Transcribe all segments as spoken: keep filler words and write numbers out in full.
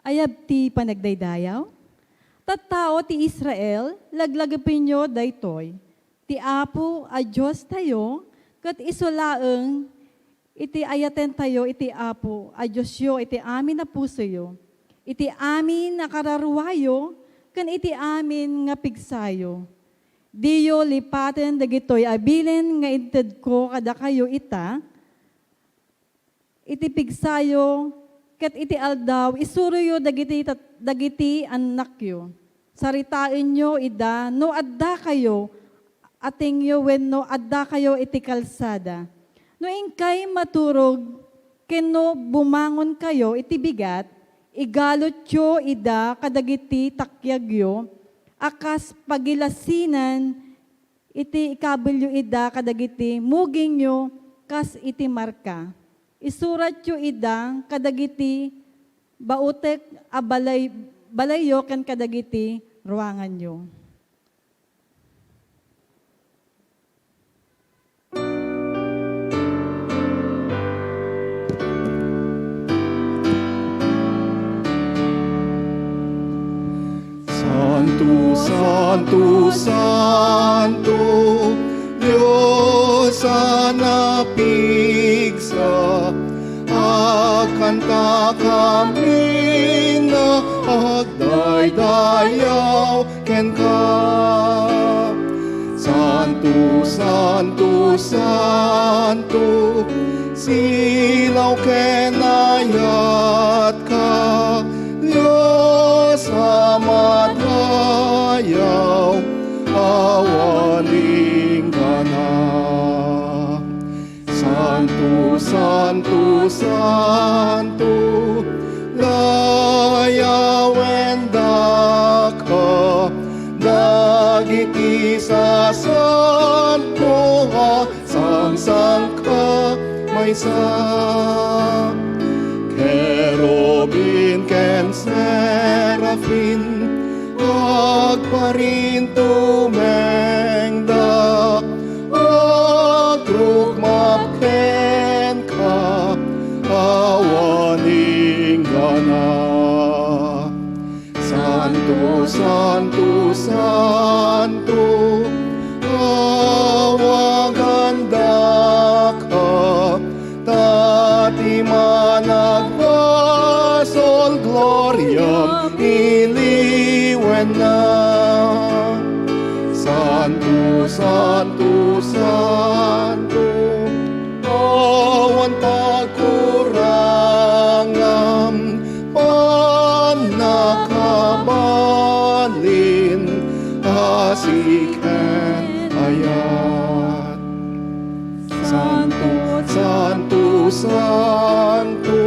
Ayab ti panagdaydayaw? Tattao ti Israel, laglagipenyo daytoy. Ti Apo a Diostayo, ket isu laeng iti ayatentayo iti Apo a Diosyo iti amin a pusoyo, iti amin a kararuayo, ken iti amin nga pigsayo. Diyo lipaten dagitoy a bilin nga intedko kadakayo ita, iti pigsayo, ket iti aldaw isuroyo dagiti tat-, dagiti annakyo. Saritaenyo ida no addakayo, atengyo wenno addakayo iti kalsada. No inkay maturog ken no bumangonkayo iti bigat, igalutyo ida kadagiti takyagyo a kas pagilasinan iti ikabelyo ida kadagiti mugingyo kas iti marka. Isuratyo ida kadagiti bautek a balay-, balayyo ken kadagiti ruanganyo. Santo, santo, santo, Dios a napigsa, agkanta kami nga agdaydayaw kenka. Santo, santo, santo, silaw ken ayatka, Dios a madayaw, awan inggana. Santo, santo, santo, dayawen daka, dagiti sasanto a sangsangka maysa. Kerubim ken serafim, agparintumengda, agrukmap kenka, awan inggana. Santo, santo, santo, awagandaka, ta ti managbasol gloriam iliwenna. Santo, santo, santo, awan pagkurangam, pannakabalin a siken ayat. Santo, santo, santo,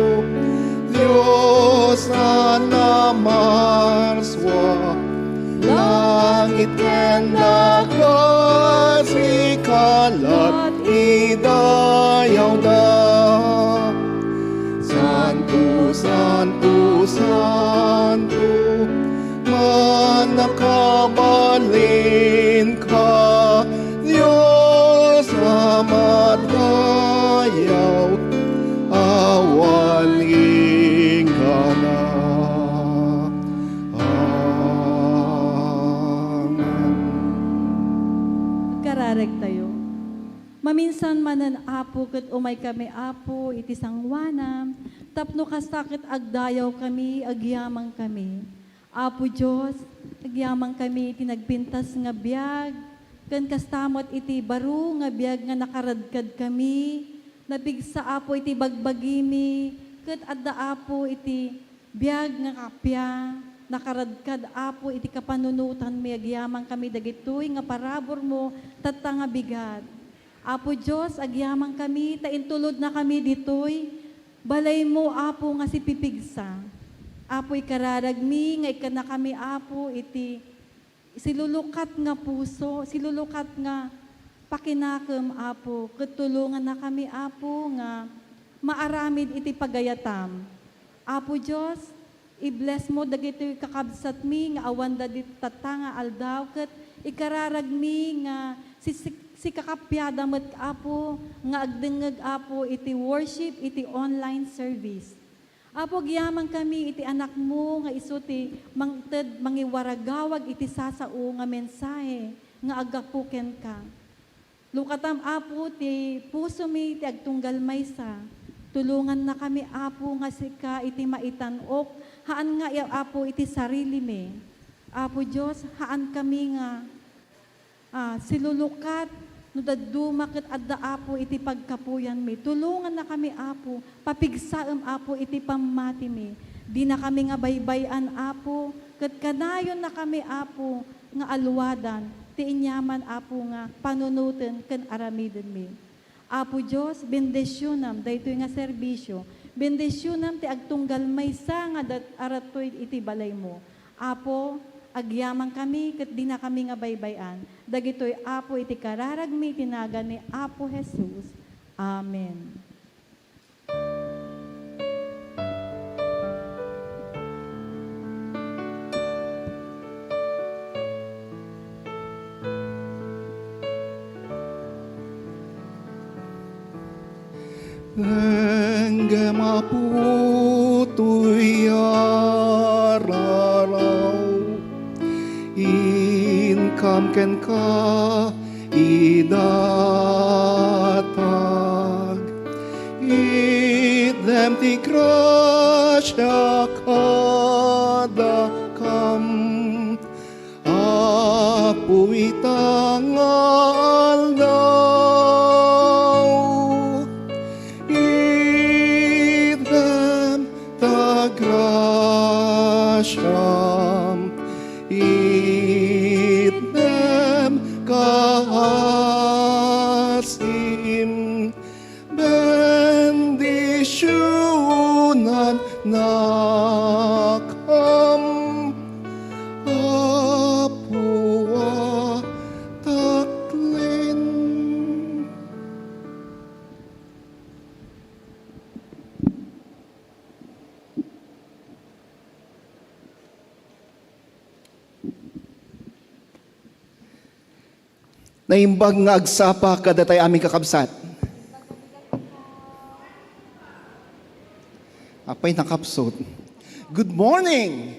Dios a namarsua, langit ken daga, sika lat idayawda. Santo, santo, santo, mannakabalinka, Dios a madayaw, awan inggana. Amen. Agkararagtayo. Maminsan manen, Apo, ket umaykami, Apo, iti sangoanam, tapno kasta ket agdayawkami, agyamankami. Apo Dios, agyamankami iti nagpintas nga biag, ken kasta met iti baro nga biag nga nakaradkadkami, napigsa, Apo, iti bagbagimi, ket adda, Apo, iti biag nga kappia, nakaradkad, Apo, iti kapanunotanmi, agyamankami dagitoy nga paraburmo, tatta nga bigat. Apo Dios, agyamankami ta intulodnakami ditoy balaymo, Apo, nga sipipigsa. Apo, ikararagmi nga ikkannakami, Apo, iti silulukat nga puso, silulukat nga pakinakem, Apo, ket tulongannakami, Apo, nga maaramid iti pagayatam. Apo Dios, i-bless mo dagitoy kakabsatmi nga awanda dita nga aldaw, ket ikararagmi nga si-, si-, sikakappiada met, Apo, nga agdengngeg, Apo, iti worship, iti online service. Apo, agyamankami iti Anakmo nga isu ti mangted mangiwaragawag iti sasao nga mensahe nga aggapu kenka. Lukatam, Apo, ti pusomi ti agtunggal maysa. Tulongannakami, Apo, nga sika iti maitan-ok, haan nga, Apo, iti sarilimi. Apo Dios, haankami nga, ah, silulukat no dadduma ket adda, Apo, iti pagkapuyanmi. Tulongannakami, Apo, papigsaem, Apo, iti pammatimi. Dinakami nga baybay-an, Apo, ket kanayonnakami, Apo, nga alwadan ti aniaman, Apo, nga panunoten ken aramidenmi. Apo Dios, bendisionam daytoy nga serbisio. Bendisionam ti agtunggal maysa nga dat-, aratoy iti balaymo. Apo, agyamankami ket dinakami nga baybay-an. Dagitoy, Apo, iti kararagmi iti nagan ni Apo Jesus. Amen. Ngem, Apo, toy a raraw, inkam kenka idatag. Itdem ti grasia kadakam, Apo, ita nga aldaw. Itdem ta grasiam, itdem kaasim, bendisionannakam, Apo a taklin. Naimbag nga agsapa kadatayo amin, kakabsat. Apay nakapsut. Good morning!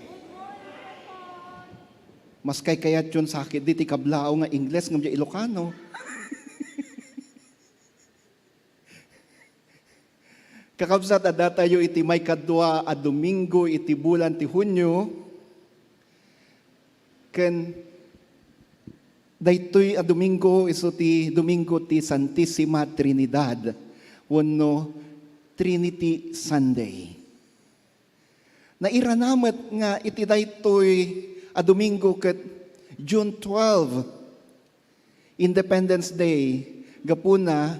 Mas kaykayatyon sakit di ti kablaaw nga Ingles ngem di Ilocano. Kakabsat, addatayo iti maikadua a Domingo iti bulan ti Hunio, ken daytoy a Domingo isu ti Domingo ti Santisima Trinidad wenno Trinity Sunday. Nairana met nga iti daytoy a Domingo ket June twelve, Independence Day, gapuna,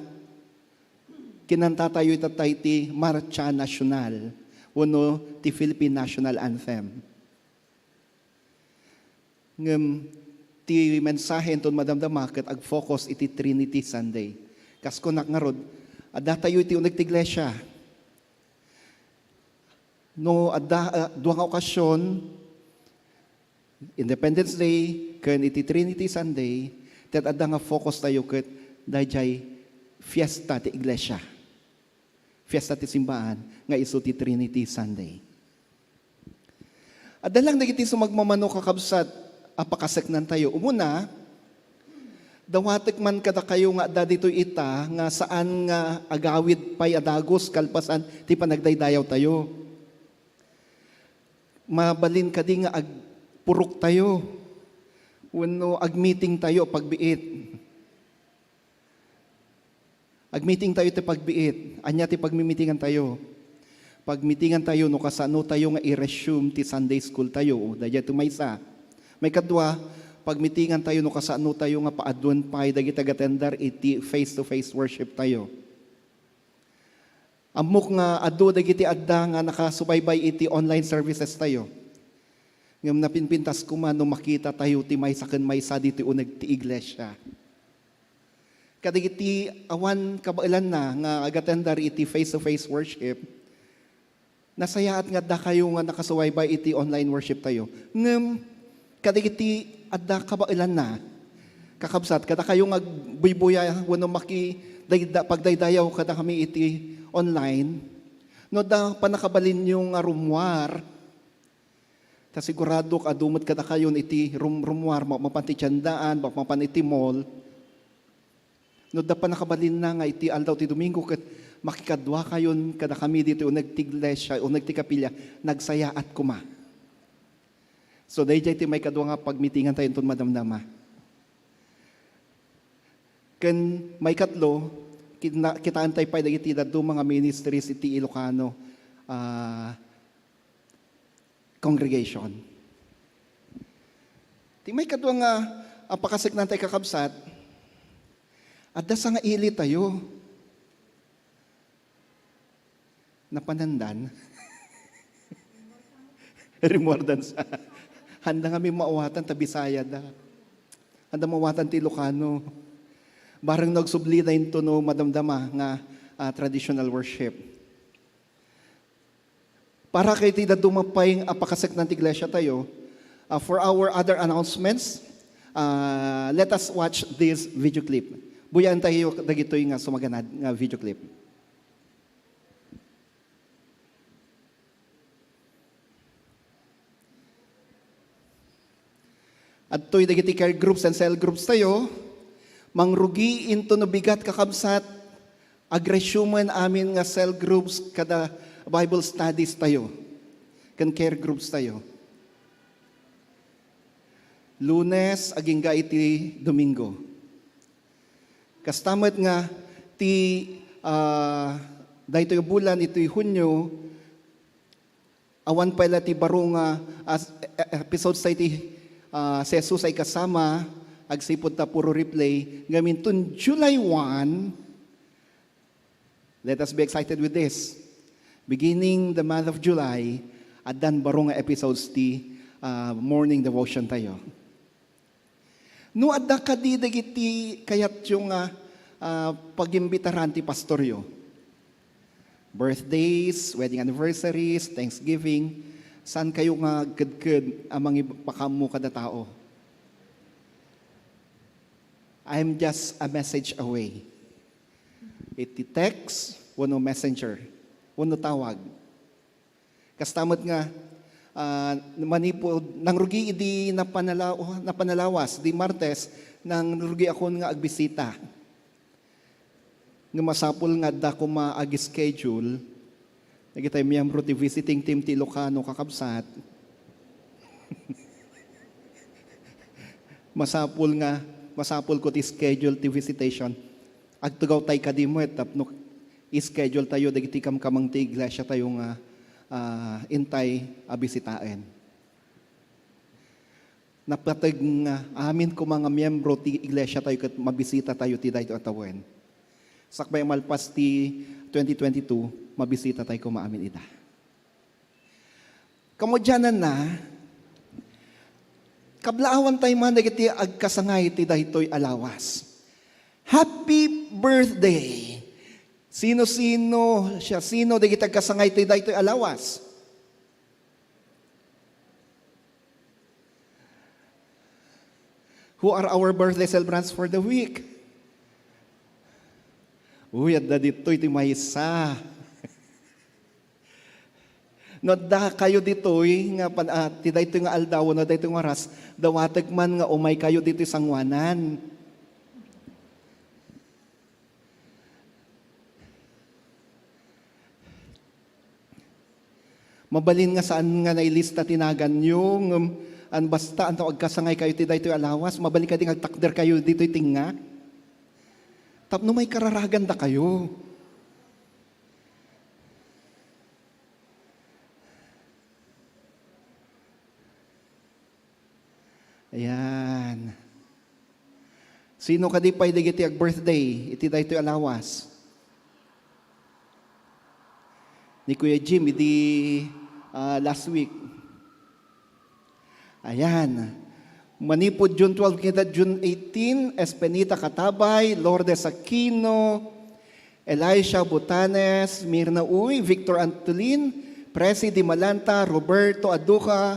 kinantatayo ita tay ti Marcha Nacional wenno ti Philippine National Anthem. Ngem ti mensahe inton madamdama ket ag-focus iti Trinity Sunday. Kas kunak ngarud, addatayo iti uneg ti iglesia. No adda, ah, dua nga okasion, Independence Day ken iti Trinity Sunday, ket adda nga focus tayo ket daydiay fiesta ti iglesia. Fiesta ti simbaan nga isu ti Trinity Sunday. Adda lang dagiti sumagmamano, kakabsat, a pakaseknantayo. Umuna, dawatek man kadakayo nga adda ditoy ita nga saan nga agawid pay a dagus kalpasan ti panagdaydayawtayo. Mabalin kadi nga agpuroktayo wenno agmitingtayo a pagbiit? Agmitingtayo ti pagbiit. Ania ti pagmimitingantayo? Pagmitingantayo no kasanotayo nga i-resume ti Sunday school tayo. O, daydiay ti maysa. Maikadua, pagmitingantayo no kasanotayo nga paaduen pay dagiti agatender iti face-to-face worship tayo. Ammok nga adu dagiti adda nga nakasubaybay iti online services tayo. Ngem napinpintas koma no makita tayo ti maysa ken maysa ditoy uneg ti iglesia. Kadagiti awan kabaelanna nga agatender iti face-to-face worship, nasayaat nga adda kayo nga nakasubaybay iti online worship tayo. Ngem kadagiti adda kabaelanna, kakabsat, kadakayo nga agbuybuya wenno maki-, dayda-, pagdaydayaw kadakami iti online, No adda pannakabalinyo nga rummuar, ta siguradok adu met kadakayon iti rum-, rummuar, ma-, mapan ti tiendaan, ma-, mapan iti mall. No adda pannakabalinna nga iti aldaw ti Domingo ket makikaduakayon kadakami ditoy uneg ti iglesia, uneg ti kapilya, nagsayaat koma. So, daydiay ti maikadua nga pagmitingantayo inton madamdama. Ken maikatlo, kina-, kitaentayo pay dagiti dadduma nga ministries iti Ilocano, ah, congregation. Ti maikadua nga, ah, pakaseknantayo, kakabsat, adda sangailitayo. Napanandan. Remembrance. Handa ngamin maawatan ta Bisaya da. Handa maawatan ti Ilocano. Bareng no agsublida into no madamdama nga, ah, traditional worship. Para kay ti dadduma pay a pakaseknan ti iglesia tayo, ah, for our other announcements, ah, let us watch this video clip. Buyaen tayo dagitoy nga sumaganad nga video clip. Adtoy dagiti care groups and cell groups tayo. Mangrugi into no bigat, kakabsat, agresumen amin nga cell groups kada Bible studies tayo ken care groups tayo. Lunes agingga iti Domingo. Kasta met nga ti, ah, daytoy bulan iti Hunio, awan pay la ti baro nga, ah, episodes tayo ti, ah, si Jesus ay kasama, agsipud ta puro replay. Ngem inton July one, let us be excited with this. Beginning the month of July, addan baro nga episodes ti, ah, morning devotion tayo. No adda kadi dagiti kayatyo nga, ah, pagimbitaran ti pastoryo, birthdays, wedding anniversaries, Thanksgiving, saan kayo nga agkedked a mangipakaammo kada tao? I'm just a message away. Iti text, wenno messenger, wenno tawag. Kasta met nga, ah, manipud, nangrugi idi napanala-, napanalawas, di Martes, nangrugiakon nga agbisita. Nga masapul nga adda koma ag-schedule, dagitay miyembro ti visiting team ti Ilocano, kakabsat. Masapul nga, masapul ko ti schedule ti visitation. Agtugaw tay kadi met tapno i-schedule tayo dagiti kamkameng ti iglesia tayo nga, ah, intay a bisitaen. Napateg nga amin koma nga miyembro ti iglesia tayo ket mabisita tayo ti daytoy a tawen. Sakbay a malpas ti twenty twenty-two, mabisita tayo koma amin ida. Kamudiananna, kablaawan tayo man dagiti agkasangay ti daytoy a lawas. Happy birthday! Sino-sino, siasino dagiti agkasangay ti daytoy a lawas? Who are our birthday celebrants for the week? Uy, adda ditoy ti maysa. No adda kayo ditoy nga pan-, ah, ti daytoy nga aldaw, no daytoy nga oras, dawatek man nga umay kayo ditoy sanguanan. Mabalin nga saan nga nailista ti naganyo, ngem an basta anto agkasangay kayo ti daytoy a lawas, mabalin kadi nga agtakder kayo ditoy tinga. Tapno maikararagan dakayo. Ayan. Sino kadi pay dagiti ag-birthday iti daytoy a lawas? Ni Kuya Jim idi, ah, last week. Ayan. Manipud June twelve ken June eighteen, Espenita Katabay, Lourdes Aquino, Elisha Botanes, Mirna Uy, Victor Antolin, Presi Di Malanta, Roberto Aduca,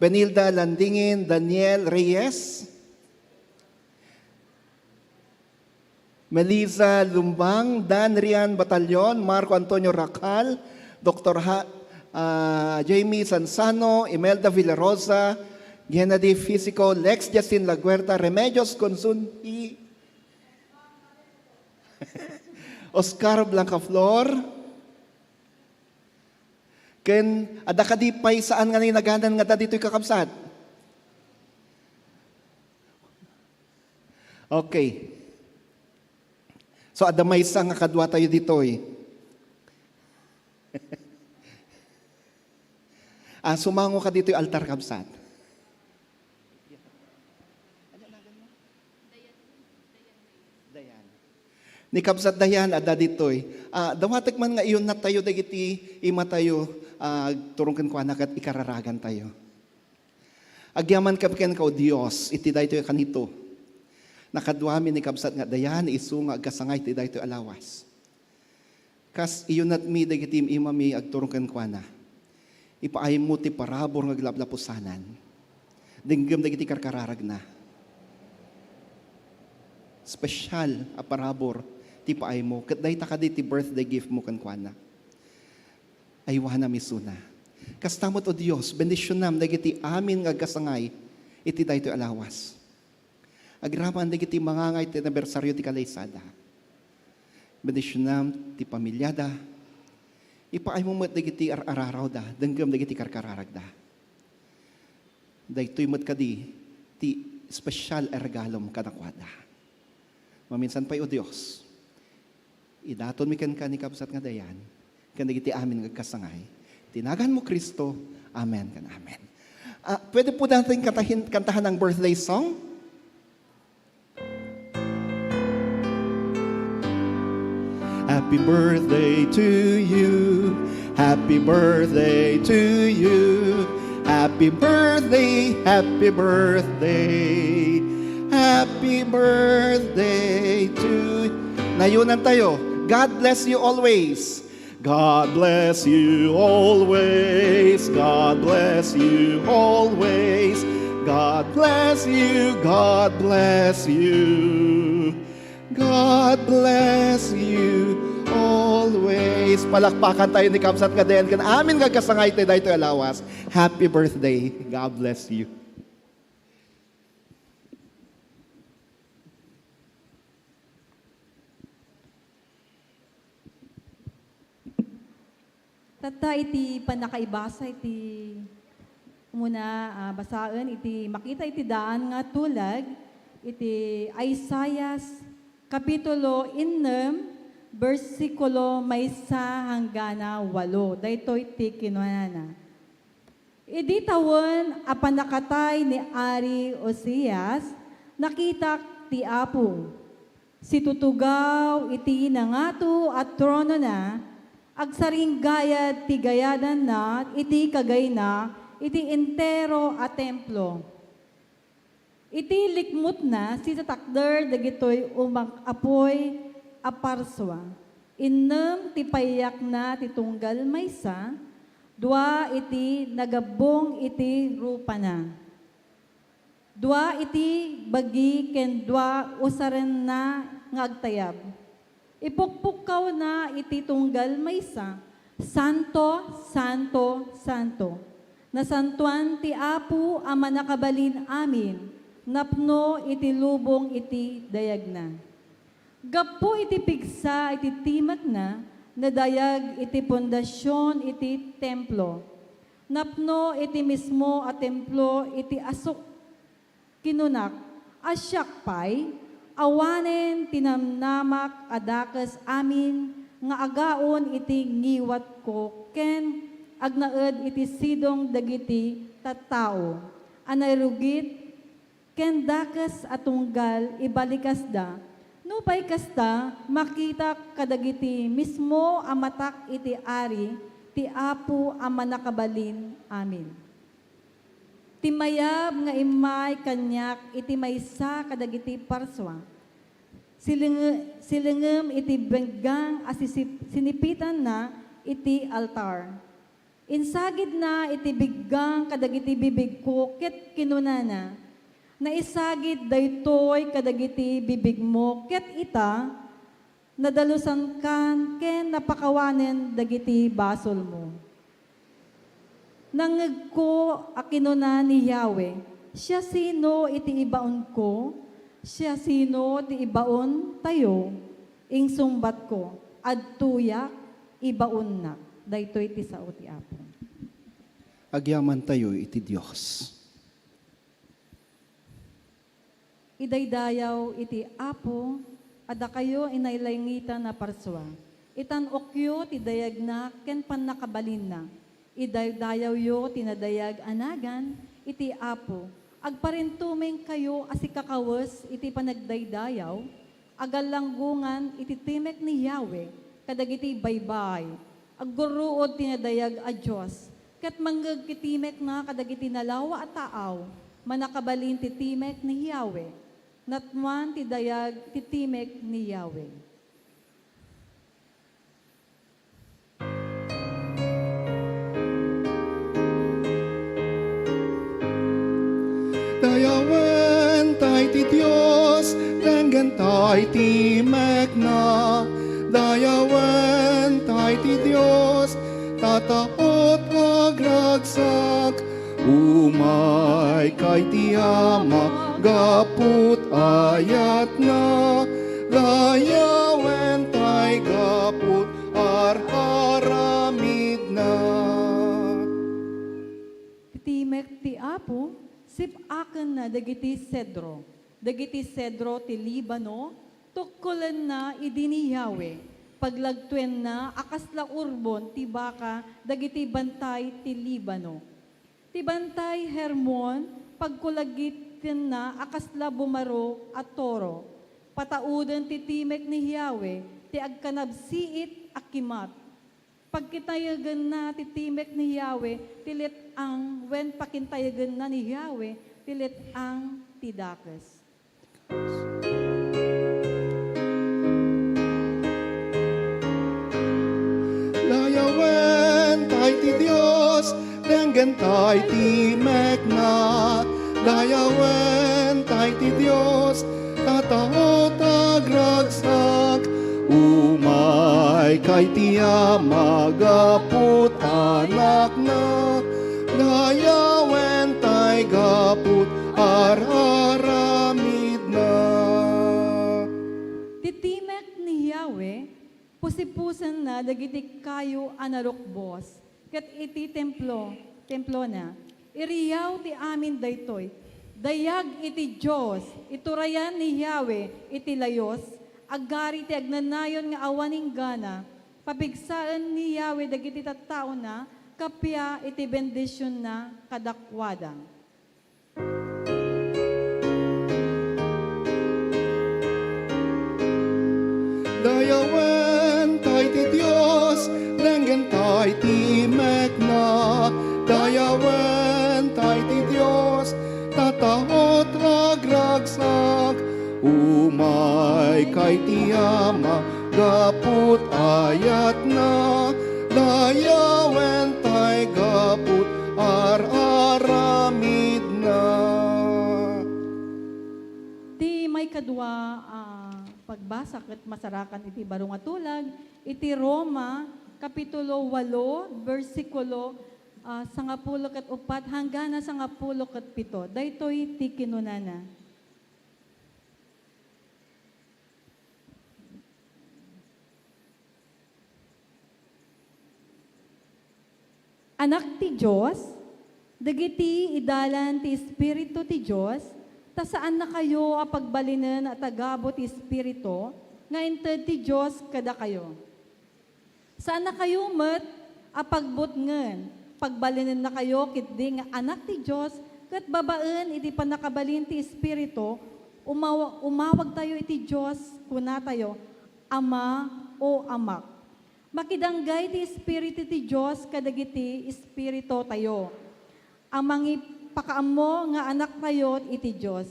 Benilda Landingin, Daniel Reyes, Melissa Lumbang, Dan Rian Batallon, Marco Antonio Racal, Doktor Ha-, ah, Jamie Sansano, Imelda Villarosa, Gennady Fisico, Lex Justin Laguerta, Remedios Consunji, Oscar Blancaflor, ken adda kadi pay saan nga nainaganan nga adda ditoy, kakabsat? Okay. So, adda maysa nga kaduatayo ditoy. Ah, sumango ka ditoy altar, kabsat. Ni Kabsat Dayan, adda ditoy. Ah, dawatek man nga iyunnat tayo dagiti imatayo, ah, agturong kenkuana ket ikararagan tayo. Agyamankami kenka, O Dios, iti daytoy a kanito. Nakaduami ni Kabsat nga Dayan, isu nga agkasangay iti daytoy a lawas. Kas iyunnatmi dagiti im-imami agturong kenkuana, ipaaymo ti parabur nga aglaplapusanan. Denggem dagiti karkararagna. Special a parabur ti ipaaymo. Ket dayta kadi ti birthday gift mo kenkuana. Aywanam isuna. Kasta met, O Dios, bendisionam dagiti amin nga agkasangay iti daytoy a lawas. Agraman dagiti mangangay ti anibersario ti kalaysada. Bendisionam ti pamiliada. Ipaaymo met dagiti ar-ararawda, denggem dagiti karkararagda. Daytoy met kadi ti special a regalom kadakuada. Maminsan pay, O Dios, idatonmi kenka ni Kabsat nga Dayan, ken dagiti amin nga agkasangay. Iti naganmo, Cristo. Amen ken amen. Ah, pwede po natin kantahin, kantahan ang birthday song? Happy birthday to you. Happy birthday to you. Happy birthday, happy birthday. Happy birthday to you. Nayunan tayo. God bless you always. God bless you always. God bless you always. God bless you. God bless you. God bless you always. Palakpakan tayo ni Kabsat nga Dayan ken amin nga agkasangay iti daytoy a lawas. Happy birthday. God bless you. Tatta iti pannakaibasa iti umuna, ah, basaen iti makita iti daan nga tulag iti Isaias kapitulo innem, bersikulo maysa hanggana walo. Daytoy ti kinunana. Idi tawen a pannakatay ni Ari Ozias, nakitak ti Apo. Situtugaw iti nangato a tronona, agsaringgayad ti gayadanna iti kagayna iti entero a templo. Iti likmutna, sitatakder dagitoy umang-apuy a parsua. Innem ti payakna ti tunggal maysa, dua iti nagabbong iti rupana. Dua iti bagi ken dua usarenna nga agtayab. Ipukpukkawna iti tunggal maysa, "Santo, santo, santo. Nasantoan ti Apo a Mannakabalin-amin, napno iti lubong iti dayagna." Gapu iti pigsa iti timekna, nadayag iti pundasion iti templo. Napno iti mismo a templo iti asuk. Kinunak, "A siak pay, awanen ti namnamak a dakes amin nga agaon iti ngiwatko ken agnaed iti sidong dagiti tattao a narugit ken dakes a tunggal ibalikasda. Nupay kasta, makitak kadagiti mismo a matak iti Ari, ti Apo a Mannakabalin-amin." Ti mayab nga immay kaniak iti maysa kadagiti parsua. Silenge-, silengem iti biggang a sisip-, sinipitanna iti altar. Insagidna iti biggang kadagiti bibigko ket kinunana, "Naisagid daytoy kadagiti bibigmo ket ita, Nadalusankan ken napakawanen dagiti basolmo. Nangngegko a kinuna ni Yahweh, "Siasino iti ibaonko? Siasino ti ibaontayo?" Insungbatko, "Adtoyak, ibaonnak." Daytoy ti sao ti Apo. Agyamantayo iti Dios. Idaydayaw iti Apo a dakayo inaylayngitan a parsua. Itan-okyo ti dayagna ken pannakabalinna. Idaydayawyo ti nadayag a nagan iti Apo. Agparintumengkayo a sikakawes iti panagdaydayaw, agallanggongan iti timek ni Yahweh kadagiti baybay. Aggurruod ti nadayag a Dios, ket mangngeg ti timekna kadagiti nalawa a taaw. Mannakabalin ti timek ni Yahweh. Natman ti dayag ti timek ni Yahweh. Dayawentay ti Dios, denggentay ti mekna. Dayawentay ti Dios, tataot agragsak. Umaykay ti Ama, gaput ayatna. Dayawentay gaput ar-aramidna. Ti timek ti Apo, sip-akenna dagiti sedro. Dagiti sedro ti Libano, tukkolenna idi ni Yahweh. Paglagtuenna a kasla urbon ti baka dagiti bantay ti Libano. Ti bantay Hermon, pagkulagitenna a kasla bumaro a toro. Patauden ti timek ni Yahweh ti agkanabsiit a kimat. Pagkintayegenna ti timek ni Yahweh ti let-ang, wen pakintayegenna ni Yahweh ti let-ang ti dakes. Dayawentay ti Dios, denggentay ti mekna. Dayawentay ti Dios, tataot agragsak. Umaykay ti Ama gaput Anakna. Dayawentay gaput ar-aramidna. Ti timek ni Yahweh, pusipusenna dagiti kayo a narukbos, ket iti templo, templona. Iriaw ti amin daytoy. Dayag iti Dios, iturayan ni Yahweh iti layos, agari ti agnanayon nga awan inggana, papigsaen ni Yahweh dagiti tattaona, kappia iti bendisionna kadakuada. Dayawentay ti Dios, denggentay ti mekna. Dayawentay ti Dios, tataot agragsak. Umaykay ti Ama, gaput ayatna. Dayawentay gaput ar-aramidna. Ti maikadua a pagbasa ket masarakan iti baro nga tulag, iti Roma, kapitulo walo, bersikulo, ah, sangapulo ket uppat hanggana sangapulo ket pito. Daytoy ti kinunana. Anak ti Dios, dagiti idalan ti Espiritu ti Dios, ta saannakayo a pagbalinen a tagabu ti Espiritu nga inted ti Dios kadakayo. Saannakayo met a pagbutngen, pagbalinennakayo ketdi nga anak ti Dios, ket babaen iti pannakabalin ti Espiritu, umaw-, umawagtayo iti Dios, kunatayo, "Ama, o Amak." Makidanggay ti Espiritu ti Dios kadagiti espiritutayo a mangipakaammo nga anaktayo iti Dios.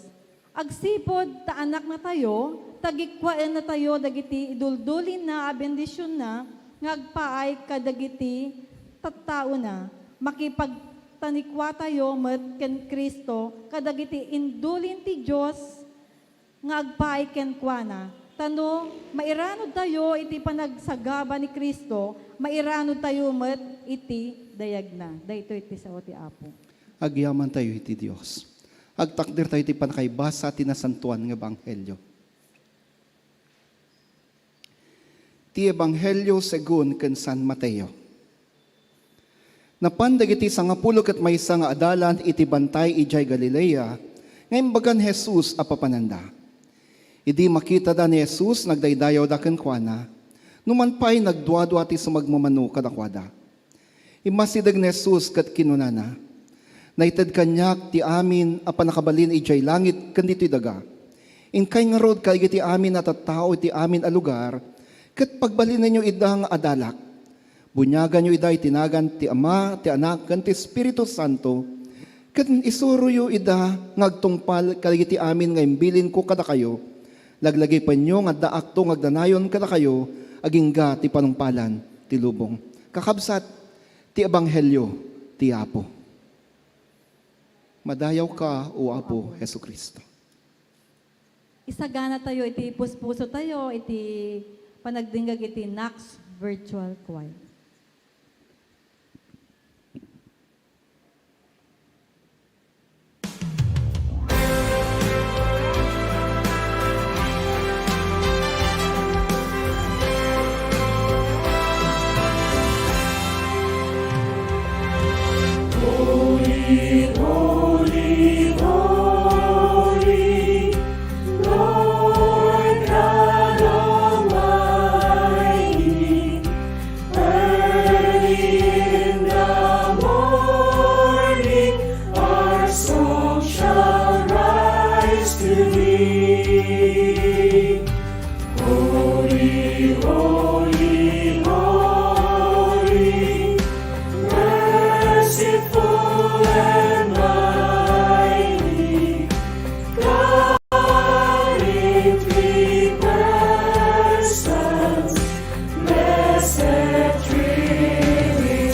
Agsipud ta anaknatayo, tagikkuaennatayo dagiti iduldulinna a bendisionna nga agpaay kadagiti tattaona. Makipagtanikuatayo met ken Cristo kadagiti indulin ti Dios nga agpaay kenkuana. Ta no mairanudtayo iti panagsagaba ni Cristo, mairanudtayo met iti dayagna. Daytoy ti sao ti Apo. Agyamantayo iti Dios. Agtakdertayo iti pannakaibasa ti Nasantoan nga Ebanghelio. Ti Ebanghelio segun ken San Mateo. Napan dagiti sangapulo ket maysa nga adalan iti bantay idiay Galilea nga imbagan ni Jesus a papananda. Idi makitada ni Jesus, nagdaydayawda kenkuana. Numan pay, nagduadua ti sumagmamano kadakuada. Immasideg ni Jesus ket kinunana, "Naited kaniak ti amin a pannakabalin idiay langit ken ditoy daga. Inkay ngarud kadagiti amin a tattao iti amin a lugar, ket pagbalinenyo ida nga adalak. Buniaganyo ida iti nagan ti Ama, ti Anak, ken ti Espiritu Santo, ket isuroyo ida nga agtungpal kadagiti amin nga imbilinko kadakayo. Laglagipenyo nga addaakto nga agdanayon kadakayo agingga ti panungpalan ti lubong." Kakabsat, ti Ebanghelio ti Apo. Madayawka, O Apo Jesu-Cristo. Isaganatayo iti puspusotayo iti panagdingag iti Knox Virtual Choir. Early in the morning, our song shall rise to thee. Holy, holy, holy, merciful and mighty, God in three persons, blessed Trinity.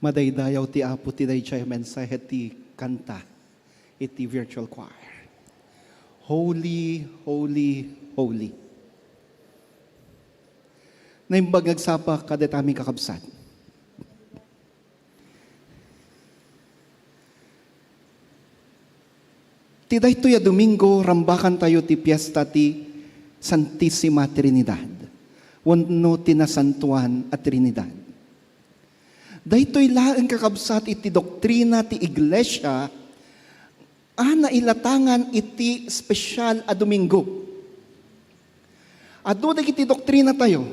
Madaydayaw ti Apo ti daydiay a mensahe ti kanta iti virtual choir. Holy, holy, holy. Naimbag nga agsapa kadatamin, kakabsat. Ti daytoy a Domingo, rambakantayo ti fiesta ti Santisima Trinidad, wenno ti Nasantoan a Trinidad. Daytoy laeng, kakabsat, iti doktrina ti Iglesia a nailatangan iti espesyal a Domingo. Adu dagiti doktrinatayo,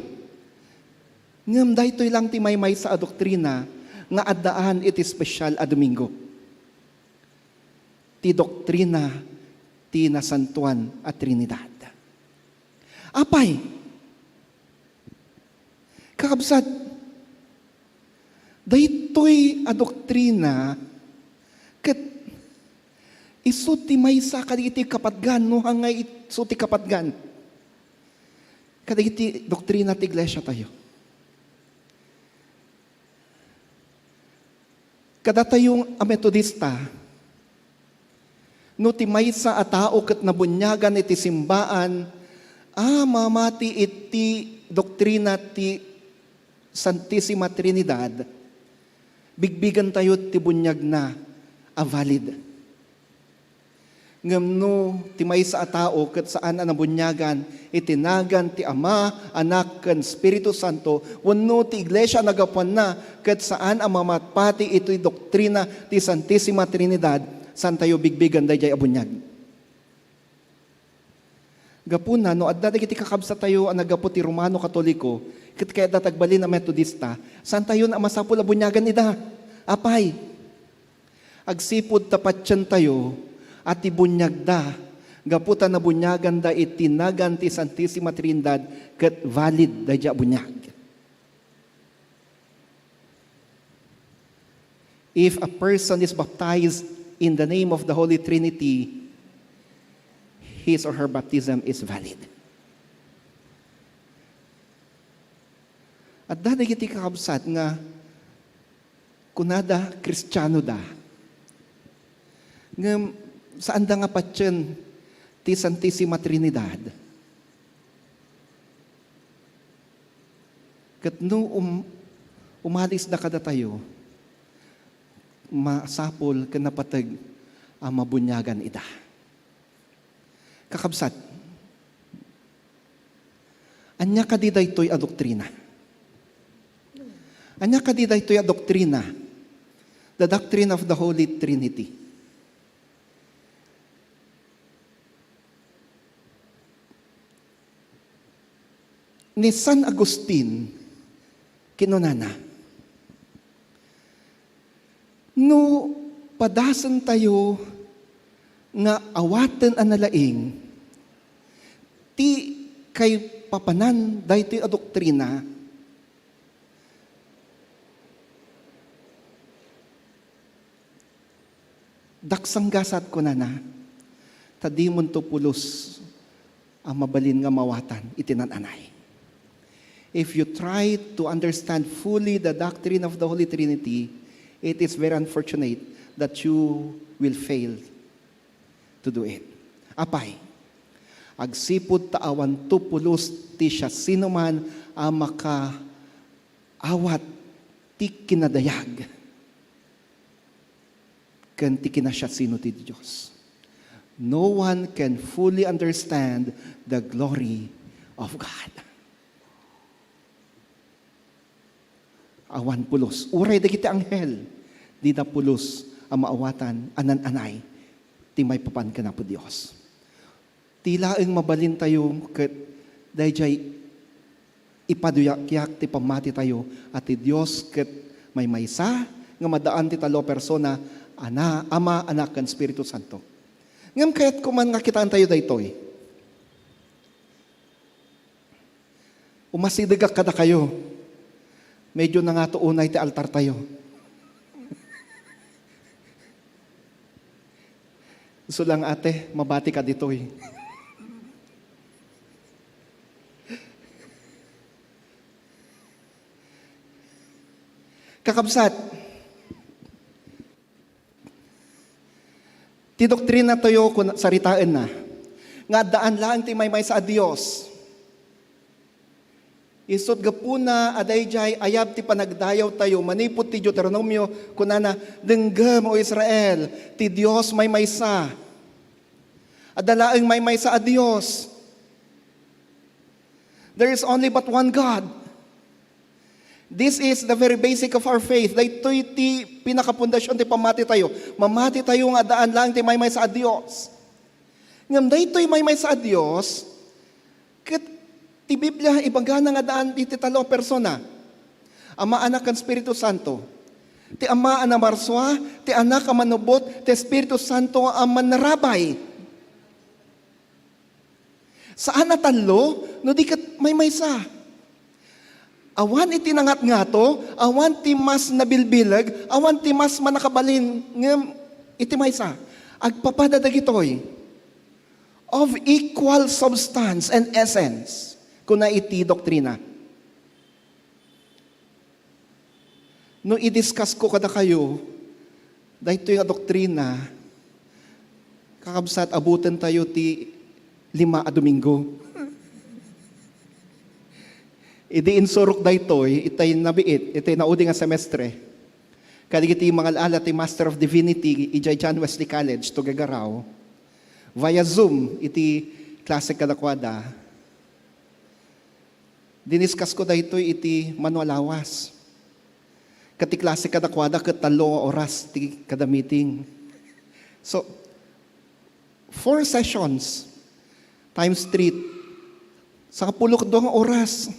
ngem daytoy lang ti maymaysa a doktrina nga addaan iti espesyal a Domingo. Ti doktrina ti Nasantoan a Trinidad. Apay, kakabsat, daytoy a doktrina ket isu ti maysa kadagiti kapatgan, no, angay isu ti kapatgan kadagiti doktrina ti Iglesia tayo. Kadatayo a Metodista, no ti maysa a tao ket nabuniagan iti simbaan a mamati iti doktrina ti Santisima Trinidad, bigbigentayo ti buniagna a valid. Ngem no ti maysa a tao ket saan a nabuniagan iti nagan ti Ama, Anak, ken Espiritu Santo, wenno ti Iglesia a nagapuanna ket saan a mamatpati iti doktrina ti Santisima Trinidad, saantayo bigbigen daydiay a buniag. Gapuna, no adda dagiti kakabsattayo a naggapu ti Romano Katoliko ket kayatda ti agbalin a Metodista, saantayon a masapul a buniagan ida. Apay, agsipud ta patientayo a ti buniagda gapu ta nabuniaganda iti nagan ti Santisima Trinidad ket valid daydiay a buniag. If a person is baptized in the name of the Holy Trinity, his or her baptism is valid. Adda dagiti kakabsat nga kunada Kristianoda, ngem saanda nga patien ti Santisima Trinidad. Ket no um-, umalisda kadatayo, masapul ken napateg a mabuniagan ida. Kakabsat, ania kadi daytoy a doktrina? Ania kadi daytoy a doktrina? The doctrine of the Holy Trinity. Ni San Agustin, kinunana, no padasentayo nga awaten a nalaing ti kaipapanan daytoy a doktrina, daksanggasat, kunana, ta dimonto pulos a mabalin nga mawatan iti nan-anay. If you try to understand fully the doctrine of the Holy Trinity, it is very unfortunate that you will fail to do it. Apay, agsipud ta awanto pulos ti siasinoman a makaawat ti kinadayag ken ti kinasiasino ti Dios. No one can fully understand the glory of God. Awan pulos. Uray dagiti anghel, dida pulos a maawatan a nan-anay ti maipapan ken Apo Dios. Ti laeng mabalintayo ket daydiay ipaduyakyat ti pammatitayo a ti Dios ket maymaysa nga maddaan ti tallo a persona, Ana-, Ama, Anak, ken Espiritu Santo. Ngem kayatko man nga kitaentayo daytoy. Umasidegak kadakayo. Medyo nangato unay ti altartayo. Isu lang, ate, mabatika ditoy. Kakabsat, Ti doktrina tayo, kun saritaenna, nga addaan laeng ti maymaysa a Dios. Isut' gapuna a daydiay ayab ti panagdayawtayo manipud ti Deuteronomio, kunana, "Denggem, O Israel, ti Dios maymaysa. Adda laeng maymaysa a Dios. There is only but one God." This is the very basic of our faith. Daytoy ti pinakapundasion ti pammati tayo. Mamati tayo nga addaan laeng ti maymaysa a Dios. Ngem daytoy maymaysa a Dios, ket ti Biblia ibagana nga addaan iti tallo a persona. Ama, Anak, ken Espiritu Santo. Ti Ama a namarsua, ti Anak a manubot, ti Espiritu Santo a manarabay. Saan a tallo, no di ket maymaysa. Awan iti nangatngato, awan ti mas nabilbileg, awan ti mas mannakabalin, ngem iti maysa, agpapada dagitoy. Of equal substance and essence, kuna iti doktrina. No i-discuss ko kadakayo, daytoy nga doktrina, kakabsat, abuten tayo ti lima a Domingo. Idi insurok daytoy, itay nabiit, itay naudi nga semestre, kadagiti mangal-ala ti Master of Divinity idiay John Wesley College, Tuguegarao, via Zoom, iti klase kadakuada, diniscuss ko daytoy iti mano a lawas. Ket ti klase kadakuada ket tallo nga oras ti kada meeting. So, four sessions times three, sangapulo ket dua nga oras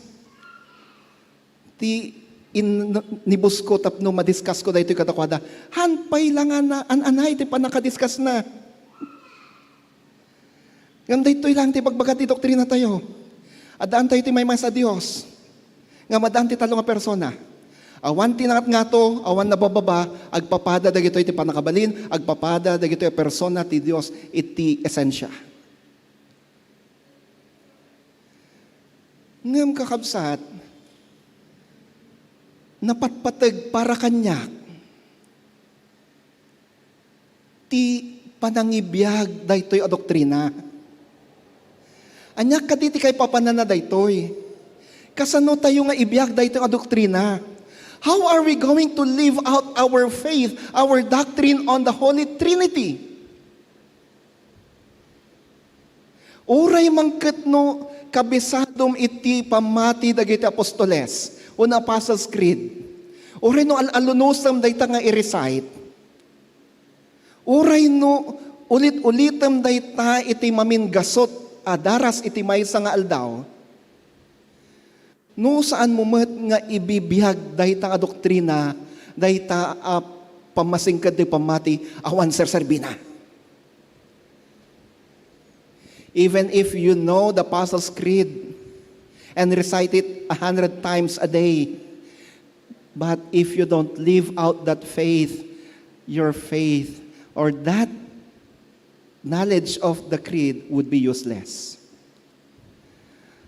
ti in-, nibus ko tapno ma-discuss ko daytoy kadakuada. Han pay la nga na-, an-anay ti pannaka-discuss na. Ngem daytoy lang ti ibagbaga ti doktrina tayo. Addaan tayo ti maymaysa a Dios. Ngem addaan ti tallo nga persona. Awan ti nangatngato, awan nabababa, agpapada dagitoy ti pannakabalin, agpapada dagitoy a persona ti Dios iti esensia. Ngem, kakabsat, napatpateg para kaniak ti panangibiag daytoy a doktrina. Ania kadi ti kaipapananna daytoy? Kasano tayo nga ibiag daytoy a doktrina? How are we going to live out our faith, our doctrine on the Holy Trinity? Uray man ket no kabisadom iti pammati dagiti apostoles, wenno Apostles' Creed, uray no al-alunosem dayta nga i-recite, uray no ulit-ulitem dayta iti maminggasut a daras iti maysa nga aldaw, no saanmo met nga ibibiag dayta nga doktrina, dayta a pammasingked ti pammati, awan serserbina. Even if you know the Apostles' Creed and recite it a hundred times a day, but if you don't live out that faith, your faith or that knowledge of the creed would be useless.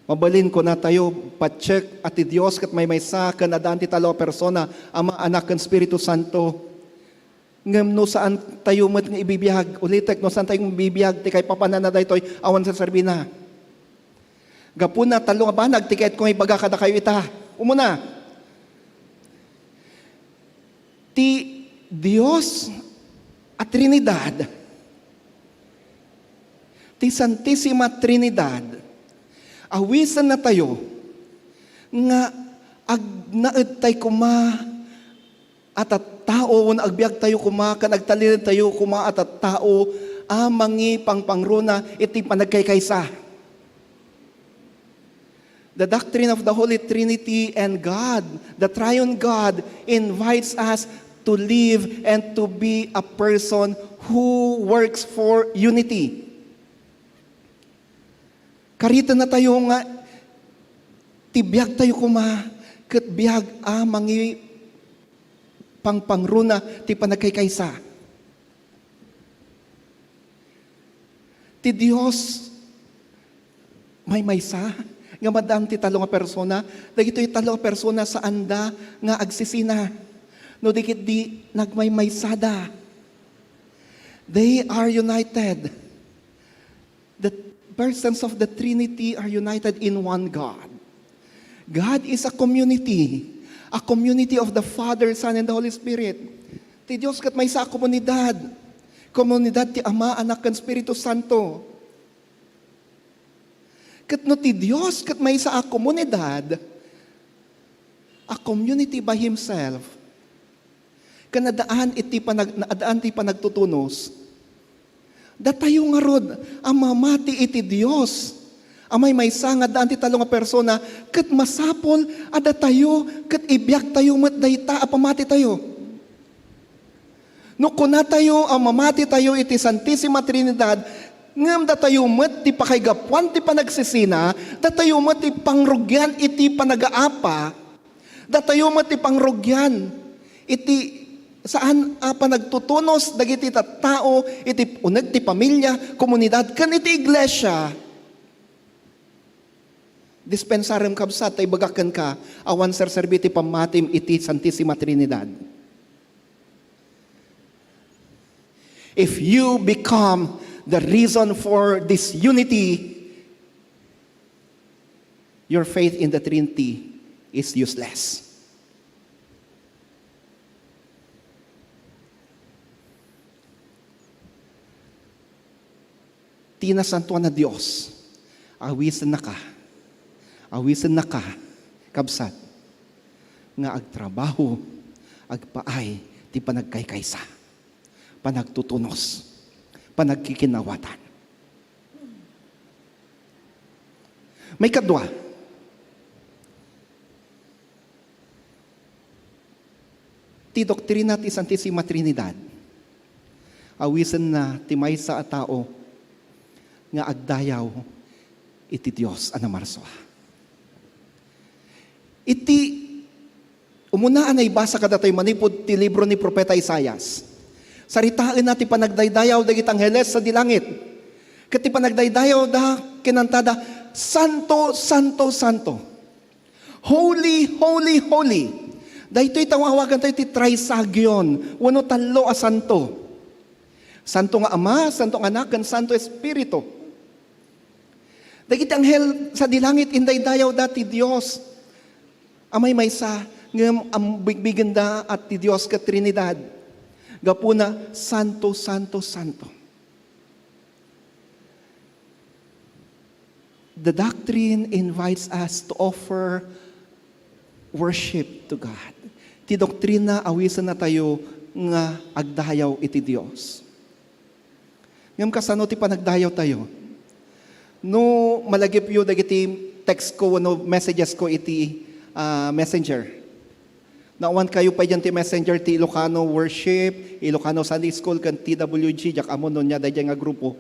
Mabalin kunatayo, patiek a ti Dios ket maymaysa ken addaan ti tallo a persona, Ama, Anak, ken Espiritu Santo. Ngem no saan tayo met nga ibibiag, ulitek, no saan tayo nga ibibiag ti kaipapananna daytoy, awan serserbina. Gapuna, tallo nga banag ti kayatko nga ibaga kadakayo ita. Umuna, ti Dios a Trinidad, ti Santisima Trinidad, awisennatayo nga agnaedtay koma a tattao, wenno agbiagtayo koma ken agtalinaedtayo koma a tattao a mangipangpangruna iti panagkaykaysa. The doctrine of the Holy Trinity and God, the Triune God, invites us to live and to be a person who works for unity. Karitennatayo nga ti biagtayo koma ket biag a mangipangpangruna ti panagkaykaysa. Ti Dios maymaysa nga addaan ti tallo nga persona. Dagitoy tallo nga persona, saanda nga agsisina no di ketdi nagmaymaysada. They are united. The persons of the Trinity are united in one God. God is a community, a community of the Father, Son, and the Holy Spirit. Ti Dios ket maysa a komunidad. Komunidad ti Ama, Anak, ken Espiritu Santo. Ket no ti Dios ket maysa a komunidad, a community by himself, ken addaan iti panag-, addaan ti panagtutunos, datayo ngarud a mamati iti Dios a maymaysa nga addaan ti tallo nga persona, ket masapul a datayo ket ibiagtayo met dayta a pamatitayo. No kunatayo a mamatitayo iti Santisima Trinidad, ngem datayo met ti pakaigapuan ti panagsisina, datayo met ti pangrugian iti panagaapa, datayo met ti pangrugian iti saan a panagtutunos dagiti tattao iti uneg ti pamilia, komunidad, ken iti iglesia. Dispensarem, kabsat, ta ibagak kenka, awan serserbi ti pammatim iti Santisima Trinidad. If you become the reason for disunity, your faith in the Trinity is useless. Ti nasantoan a Dios, awisennaka, awisennaka, kabsat, nga agtrabaho, agpaay ti panagkaykaysa, panagtutunos, panagkikinawatan. Maikadua, ti doktrina ti Santisima Trinidad, awisenna ti maysa a tao nga agdayaw iti Dios a namarsua. Iti umuna a naibasa kadatayo manipud ti libro ni Profeta Isaias, saritaenna ti panagdaydayaw dagiti angheles sadi langit. Ket ti panagdaydayawda, kinantada, "Santo, santo, santo. Holy, holy, holy." Daytoy ti awagantayo ti Trisagion, wenno tallo a santo. Santo nga Ama, Santo nga Anak, ken Santo Espiritu. Dagiti anghel sadi langit, indaydayawda ti Dios a maymaysa, ngem am-, bigbigenda a ti Dios ket Trinidad. Gapuna, santo, santo, santo. The doctrine invites us to offer worship to God. Ti doktrina, awisennatayo nga agdayaw iti Dios. Ngem kasano ti panagdayawtayo? No malagipyo dagiti text ko wenno messages ko iti, ah, Messenger, naawankayo pay diay ti Messenger ti Ilocano Worship, Ilocano Sunday School, ken T W G, diak ammo no ania daydiay nga grupo.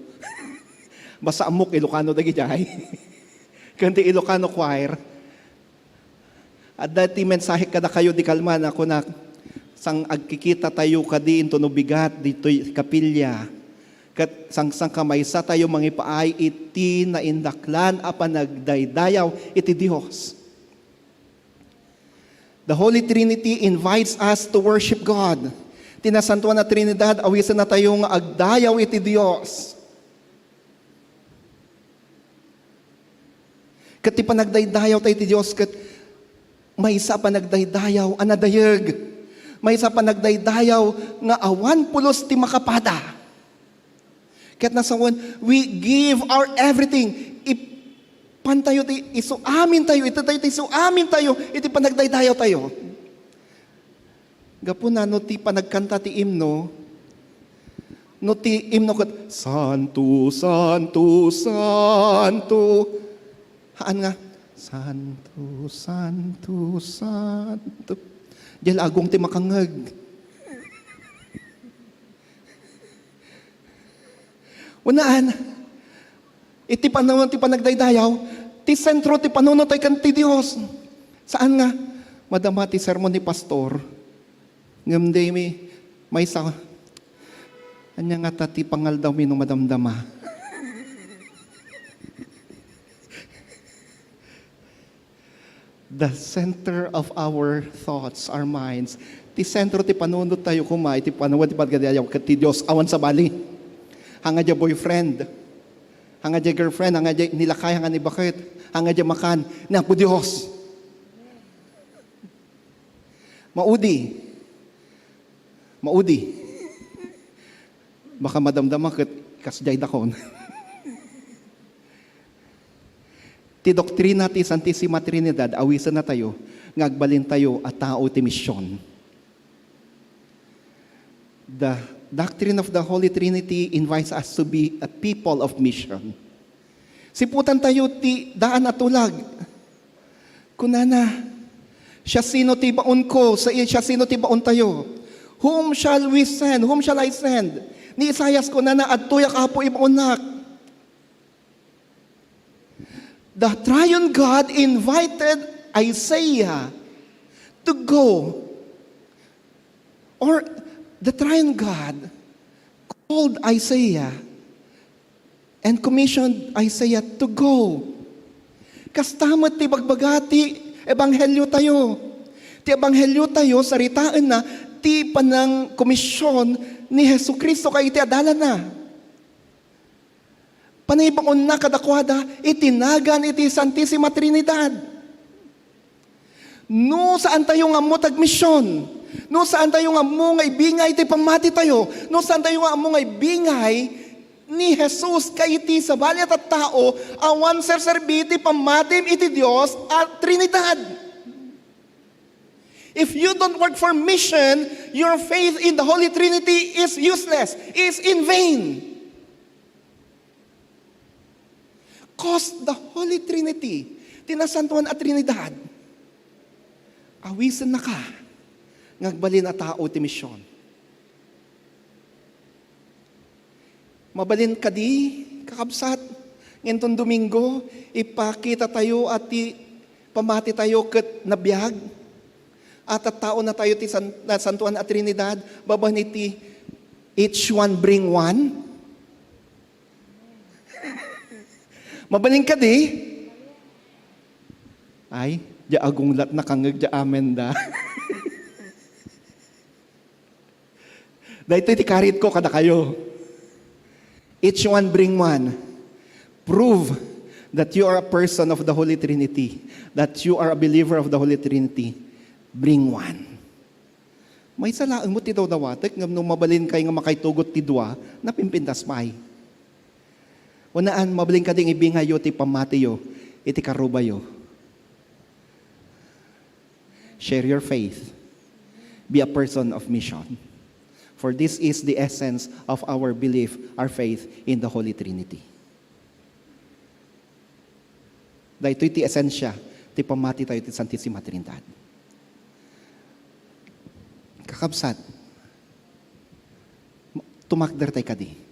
Basta ammok Ilocano dagidiay. Ken ti Ilocano Choir. Adda ti mensahe kadakayo di kalman a kunak, "Saan agkikitatayo kadi intono bigat ditoy kapilya, ket saan-, saanka maysatayo mangipaay iti naindaklan a panagdaydayaw iti Dios." The Holy Trinity invites us to worship God. Ti Nasantoan a Trinidad, awisennatayo nga agdayaw iti Dios. Ket ti panagdaydayawtayo iti Dios ket maysa a panagdaydayaw a nadayeg. Maysa a panagdaydayaw nga awan pulos ti makapada. Ket nasawen, we give our everything. Ipantayo ti isuamintayo, itatayo ti isuamintayo iti panagdaydayawtayo. Gapuna, no ti panagkanta ti imno, no ti imno ket, "Santo, santo, santo." Haan nga, "Santo, santo, santo." Diay la agung ti makangngeg. Unaan, iti panawon ti panagdaydayaw, ti sentro ti panunotay ken ti Dios. Saan nga madama ti sermon ni pastor, ngem di mi maysa, ania ngata ti pangaldawmi no madamdama? The center of our thoughts, our minds. Ti sentro ti panunottayo koma iti panawen ti panagdaydayaw ket ti Dios, awan sabali. Haan nga dia boyfriend. Haan nga dia girlfriend. Haan nga dia nilakay. Haan nga ni baket. Haan nga dia makan. Ni Apo Dios. Maudi. Maudi. Baka madamdama ket kasdiay dakon. Ti doktrina ti Santisima Trinidad, awisenna tayo nga agbalintayo a tao ti mision. The doctrine of the Holy Trinity invites us to be a people of mission. Siputan tayo ti daan a tulag. Kunana, "Siasino ti baonko? Sa-, siasino ti baontayo? Whom shall we send? Whom shall I send?" Ni Isaias kunana, "Adtoyak, Apo, ibaonnak." The Triune God invited Isaiah to go, or the Triune God called Isaiah and commissioned Isaiah to go. Kasta met ti bagbaga ti ebanghelio tayo. Ti ebanghelio tayo, saritaenna ti panangkomision ni Jesu-Cristo ket iti adalanna. Panangibaonna kadakuada iti nagan iti Santisima Trinidad. No saantayo nga ammo ti agmision, no saantayo nga ammo nga ibingay ti pammatitayo, no saantayo nga ammo nga ibingay ni Jesus ket iti sabali a tattao, awan serserbi ti pammatim iti Dios a Trinidad. If you don't work for mission, your faith in the Holy Trinity is useless, is in vain. 'Cause the Holy Trinity, ti Nasantoan a Trinidad, awisennaka nga agbalin a tao ti mission. Mabalin kadi, kakabsat, nga inton Domingo, ipakita tayo a ti pamati tayo ket nabiag? A tattaona tayo ti San-, Nasantoan a Trinidad, babaen iti each one bring one? Mabalin kadi? Ay, dia agunglat nakangngeg dia amen da. Daytoy ti karitko kadakayo. Each one bring one. Prove that you are a person of the Holy Trinity, that you are a believer of the Holy Trinity. Bring one. Maysa laeng met ti dawdawatek, ngem no mabalin kay nga makaitugot ti dua, napimpintas pay. Unaan, mabalin kadi nga ibingayyo ti pammatiyo iti karubayo. Share your faith. Be a person of mission. For this is the essence of our belief, our faith in the Holy Trinity. Daytoy ti esensia ti pammati tayo ti Santisima Trinidad. Kakabsat, tumakder tay kadi.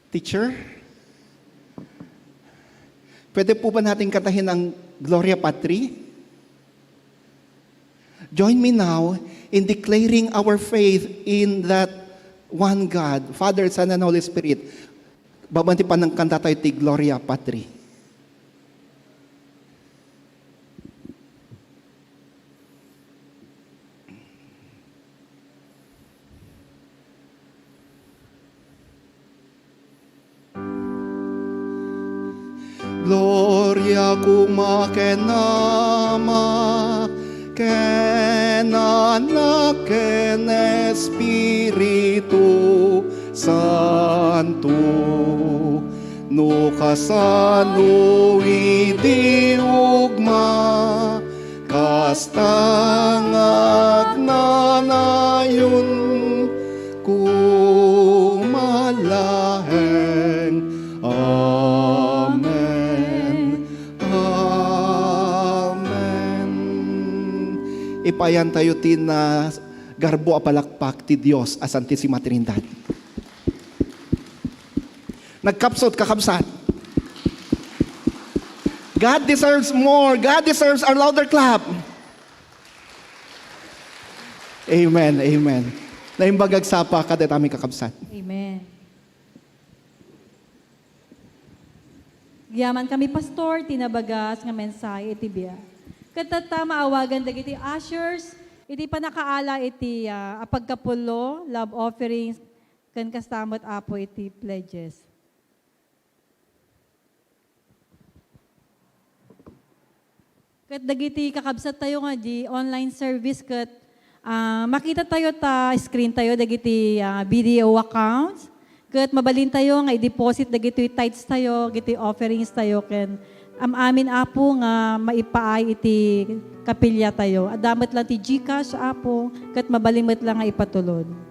Teacher, pwede po ba natin kantahin ang Gloria Patri? Join me now in declaring our faith in that one God, Father, Son, and Holy Spirit. Babaen ti panangkanta tayo ti Gloria Patri. Gloria koma ken Ama, ken Anak, ken Espiritu Santo, no kasano idi ugma, kasta nga agnanayon koma laeng. Amen. Amen. Ipayan tayo ti nagarbo a palakpak ti Dios a Santisima Trinidad. Nagkapsut, kakabsat. God deserves more. God deserves a louder clap. Amen, amen. Naimbag agsapa kadatamin, kakabsat. Amen. Agyamankami, Pastor, ti nabagas nga mensahe iti biag. Ket tatta, maawagan dagiti ushers iti pannakaala iti, ah, apagkapullo, love offerings, Ken kasta met, Apo, iti pledges. Ket dagiti kakabsattayo nga di online service ket, ah, makitatayo ta screen tayo dagiti, ah, B D O accounts. Ket mabalintayo nga i-deposit dagitoy tithes tayo, dagitoy offerings tayo, ken am-amin, Apo, nga maipaay iti kapilya tayo. Adda met lang ti GCash, Apo, ket mabalin met lang nga ipatulod.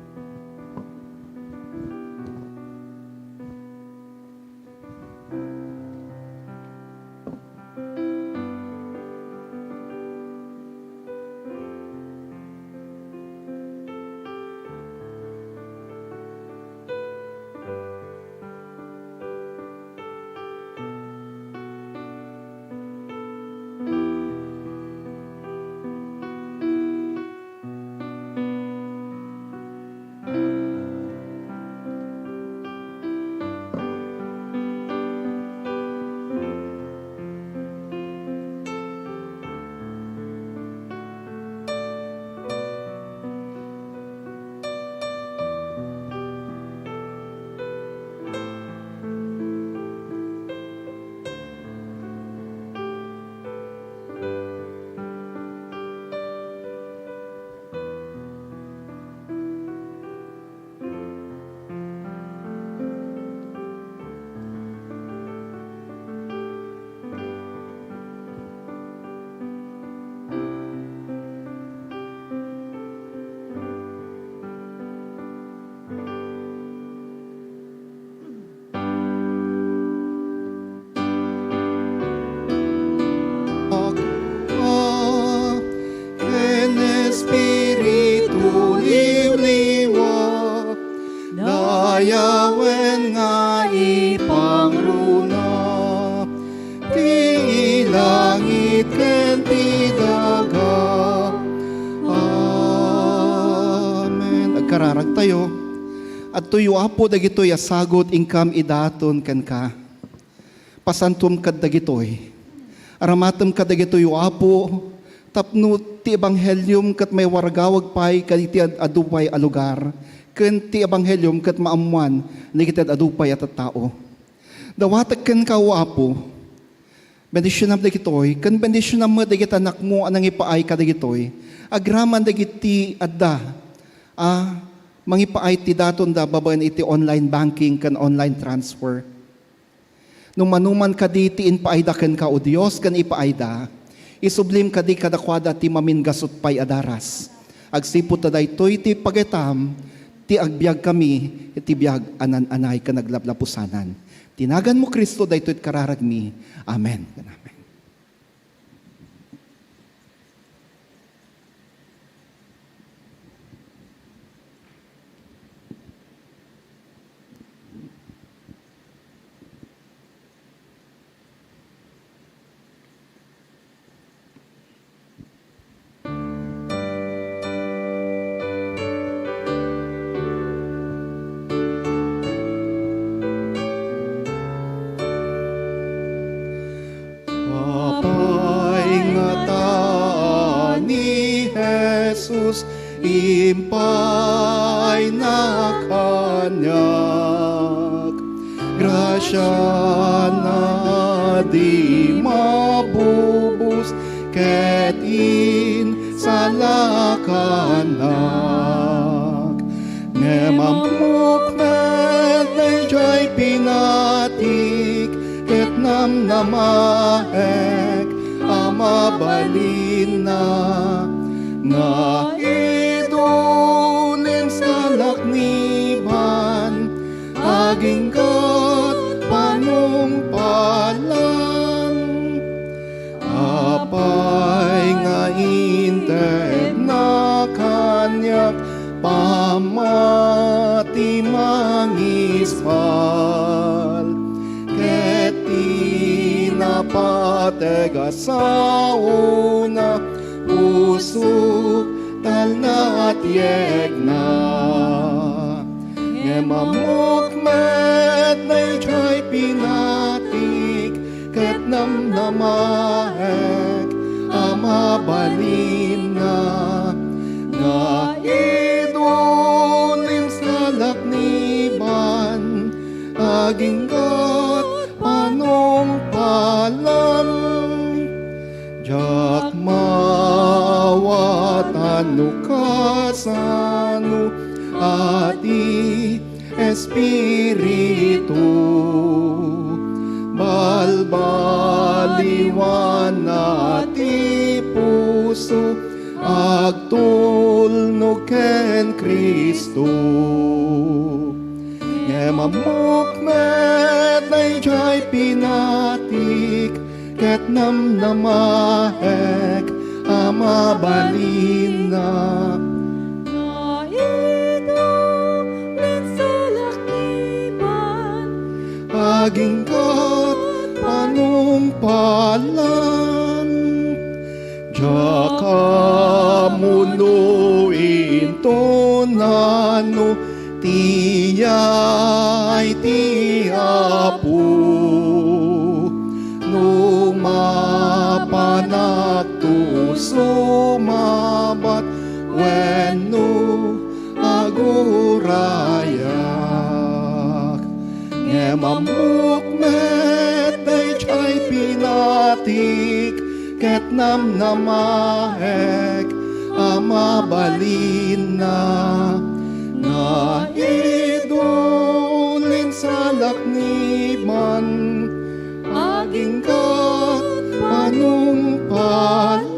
Ken Espiritu liwliwa, dayawen nga ipangruna ti langit ken ti daga. Amen. Agkararagtayo. Adtoy, Apo, dagitoy a sagut inkam idaton kenka. Pasantom kad dagitoy. Aramatem kad dagitoy, Apo, tapno ti ebangheliom ket maiwaragawag pay kadagiti ad-, adu pay a lugar, ken ti ebangheliom ket maammoan dagiti ad-adu pay a tattao. Dawatek kenka, O Apo, bendisionam dagitoy, ken bendisionam met dagiti anakmo a nangipaay kadagitoy, agraman dagiti adda a mangipaay ti datonda babaen iti online banking ken online transfer. No manoman kadi ti impaayda kenka, O Dios, ken ipaayda, isublim kadi kadakuada ti maminggasut pay a daras. Agsipud ta daytoy ti pagaytam, ti agbiagkami iti biag a naan-anay ken aglaplapusanan. Ti naganmo, Cristo, daytoy ti kararagmi. Amen. Amen. Apay ngata ni Jesus impaayna kaniak, grasiana a di mabubos ket insalakanak. Ngem ammok met daydiay pinatik ket namnamaek a mabalinna nga idun insalakniban aginggat panungpalan. Apay nga intedna kaniak pamati mangismal, ket ti napateg a saona pusok talna a tiekna. Ngem ammok met daydiay pinatik ket namnamaek a mabalinna nga idun insalak ni Aginggat panungpalan, diak mawatan no kasano a ti Espiritu. Balbaliwanna ti puso, agtulnog ken Cristo. Ngem ammok met daydiay pinatik ket namnamaek a mabalinna. Nga idolin salak ni man, aginggat panungpalan. Diak ammo no inton ano ti yaay ti Apo. No mapanak to sumabat wenno agurayak. Ngem ammok met daydiay pinatik ket namnamaek a mabalinna nga idolin salak ni man aginggat panungpalan.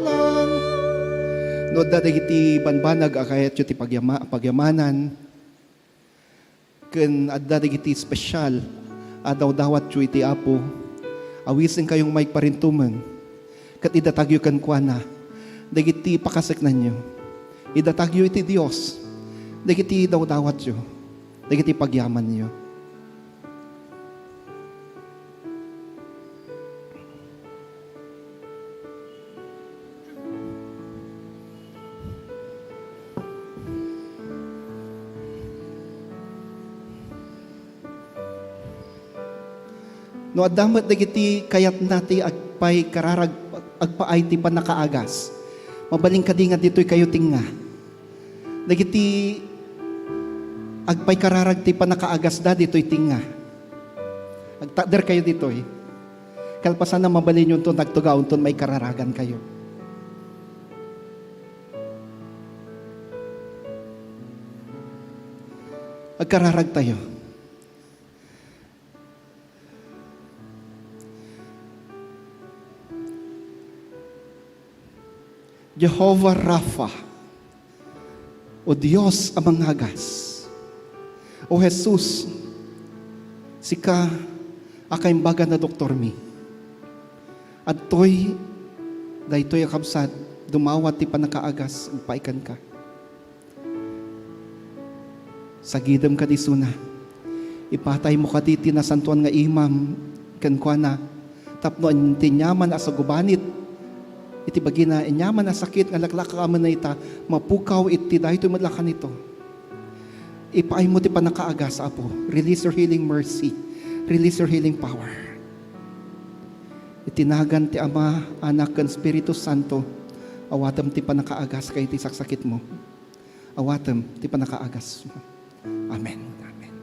No adda dagiti banbanag a kayatyo ti pagyama-, pagyamanan, ken adda dagiti espesyal a dawdawatyo iti Apo, awisenkayong maikparintumeng ket idatagyo kenkuana dagiti pakaseknanyo. Idatagyo iti Dios dagiti dawdawatyo, dagiti pagyamanyo. No adda met dagiti kayatna ti agpaikararag-, agpaay ti pannakaagas, mabalin kadi nga ditoy kayo tinga. Dagiti agpaikararag ti pannakaagasda ditoy tinga. Agtakder kayo ditoy. Kalpasanna, mabalinyo inton agtugaw inton maikararagan kayo. Agkararag tayo. Jehovah Rapha, O Dios a mangagas, O Jesus, sika a kaimbagan a doktormi. Adtoy daytoy a kabsat, dumawat ti pannakaagas, agpaay kenka. Sagidem kadi isuna. Ipataymo kadi ti nasantoan nga imam kenkuana tapno an-, ti aniaman a sagubanit iti bagina, aniaman a sakit nga laklaka a manayta, mapukaw iti daytoy met la kanito. Ipaaymo ti pannakaagas, Apo. Release your healing mercy. Release your healing power. Iti nagan ti Ama, Anak, ken Espiritu Santo, awatem ti pannakaagas ken iti saksakitmo. Awatem ti pannakaagas. Amen. Amen.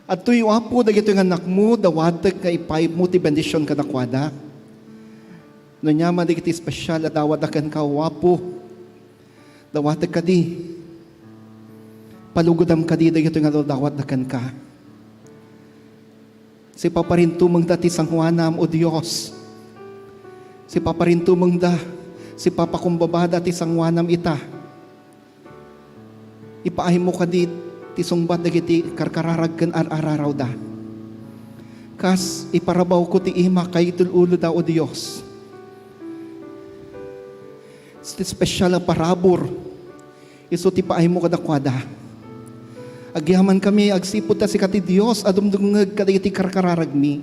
Adtoy, O Apo, dagitoy nga annakmo, dawatek nga ipaaymo ti bendision kadakuada. No aniaman dagiti espesial a dawatda kenka, O Apo, dawatek kadi. Palugodam kadi dagitoy nga dawatda kenka. Sipaparintumengda ti sangoanam, O Dios. Sipaparintumengda, sipapakumbabada ti sangoanam ita. Ipaaymo kadi ti sungbat dagiti karkararag ken ar-ararawda. Kas iparabawko ti ima kayat ul-uloda, O Dios. Ti espesial a parabur isu ti paaymo kadakuada. Agyamankami agsipud ta sika ti Dios a dumdumngeg kadagiti karkararagmi.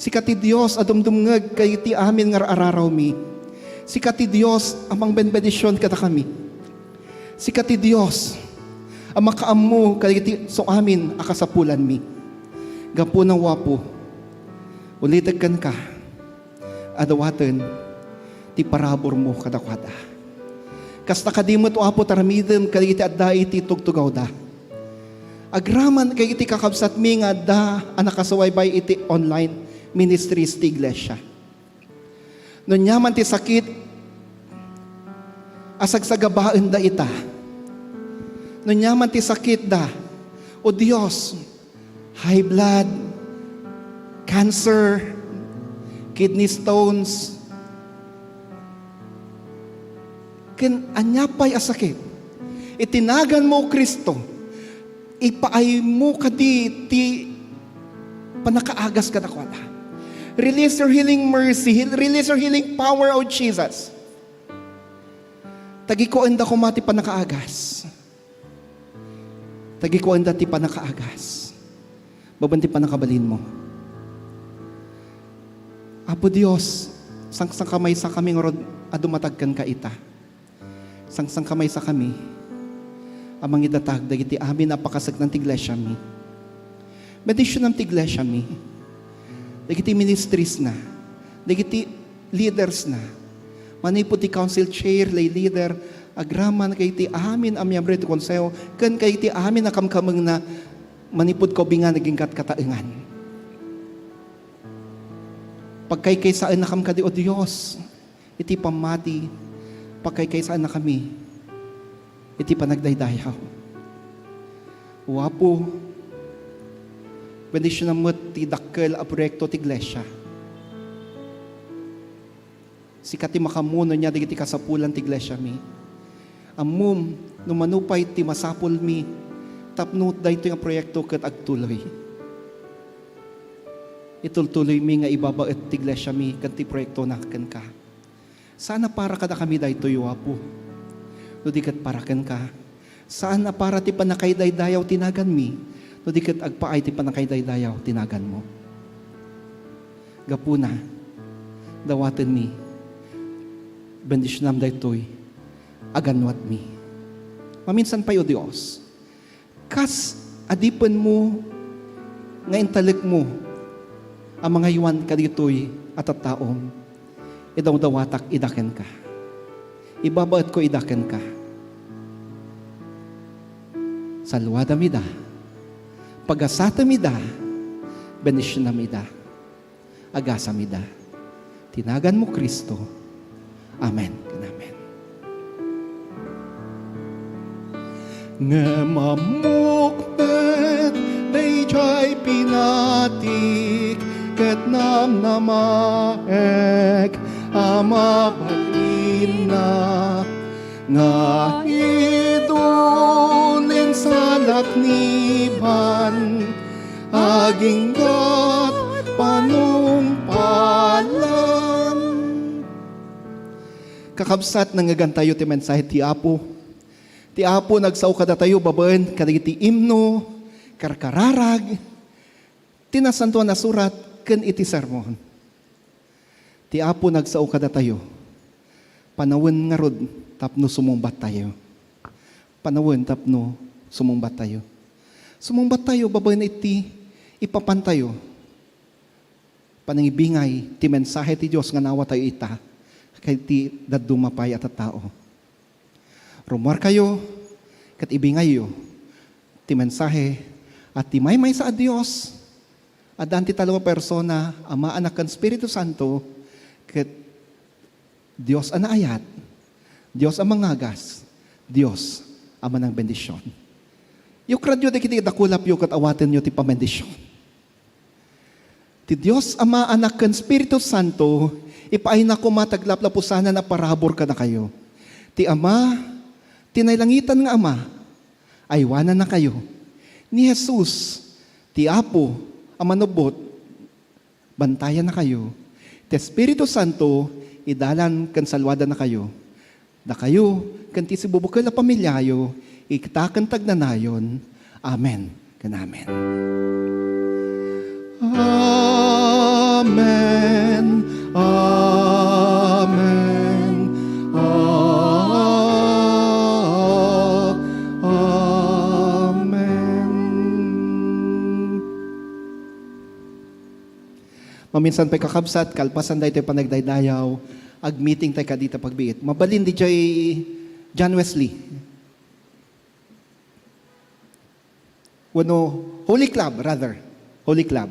Sika ti Dios a dumdumngeg kadagiti amin nga ar-ararawmi. Sika ti Dios a mangbenbendision kadakami. Sika ti Dios a makaammo kadagiti su amin a kasapulanmi. Gapuna, O Apo, ulitek kenka a dawaten ti paraburmo kadakuada. Kasta kadi met, O Apo, ti aramidem kadagiti adda iti tugtugawda. Agraman kadagiti kakabsatmi nga adda a nakasubaybay iti online ministries ti iglesia. No ania man ti sakit a sagsagabaenda ita, no ania man ti sakitda, O Dios, high blood, cancer, kidney stones, ken ania pay a sakit. Iti naganmo, O Cristo, ipaaymo kadi ti pannakaagas kadakuada. Release your healing mercy. Heal-, release your healing power, O Jesus. Tagikuenda koma ti pannakaagas. Tagikuenda ti pannakaagas. Babaen ti pannakabalinmo. Apo Dios, sangsangkamaysakami ngarud a dumatag kenka ita. Sangsangkamaysakami a mangidatag dagiti amin a pakaseknan ti iglesiami. Bendisionam ti iglesiami, dagiti ministries na, dagiti leaders na, manipud ti council chair, lay leader, agraman kadagiti amin a miyembro iti konseho, ken kadagiti amin a kamkamengna manipud kaubingan agingga ti kataengan. Pagkaykaysaennakam kadi, O Dios, iti pammati, pagkaykaysaennakami iti panagdaydayaw. O Apo, bendisionam met ti dakkel a proyekto ti iglesia. Sika ti makaammo no ania dagiti kasapulan ti iglesiami. Ammom no mano pay ti masapulmi tapno daytoy nga proyekto ket agtuloy. Itultuloymi nga ibabaet ti iglesiami ken ti proyektona kenka. Saan a para kadakami daytoy, O Apo, no di ket para kenka. Saan a para ti pannakaydaydayaw ti naganmi, no di ket agpaay ti pannakaydaydayaw ti naganmo. Gapuna, dawatenmi, bendisionam daytoy a gannuatmi. Maminsan pay, O Dios, kas adipenmo nga intalekmo a mangaywan kaditoy a tattaom, idawdawatak ida kenka. Ibabaetko ida kenka. Saluadam ida. Pagasatem ida. Bendisionam ida. Agasam ida. Ti naganmo, Cristo. Amen ken amen. Ngem ammok met daydiay pinatik ket namnamaek a mabalinna nga idun insalakniban aginggat panungpalan. Kakabsat, nangngegantayo ti mensahe ti Apo. Ti Apo nagsao kadatayo babaen kadagiti imno, karkararag, ti Nasantoan a Surat, ken iti sermon. Ti Apo nagsao kadatayo. Panawen ngarud tapno sumungbattayo. Panawen tapno sumungbattayo. Sumungbattayo babaen iti ipapantayo. Panangibingay ti mensahe ti Dios nga nawatayo ita ken ti dadduma pay a tattao. Rummuarkayo ket ibingayyo ti mensahe a ti maymaysa a Dios, addaan ti tallo a persona, Ama, Anak, ken Espiritu Santo, ket Dios a naayat, Dios a mangagas, Dios a manangbendision. Yukradyo dagiti dakulapyo ket awatenyo ti pambendision. Ti Dios Ama, Anak, ken Espiritu Santo, ipaayna koma ti aglaplapusanan a parabur kadakayo. Ti Ama, ti nailangitan nga Ama, aywanannakayo. Ni Jesus, ti Apo a manubbot, bantayannakayo. Ti Espiritu Santo, idalan ken saluadannakayo. Dakayo ken ti sibubukel a pamiliayo, ita ken ti agnanayon. Amen ken amen. Amen. Amen. A-, amen. Maminsan pay, kakabsat, kalpasan daytoy panagdaydayaw, agmeeting tayo kadita pagbiit. Mabalin diay John Wesley. Wenno, Holy Club, rather. Holy Club.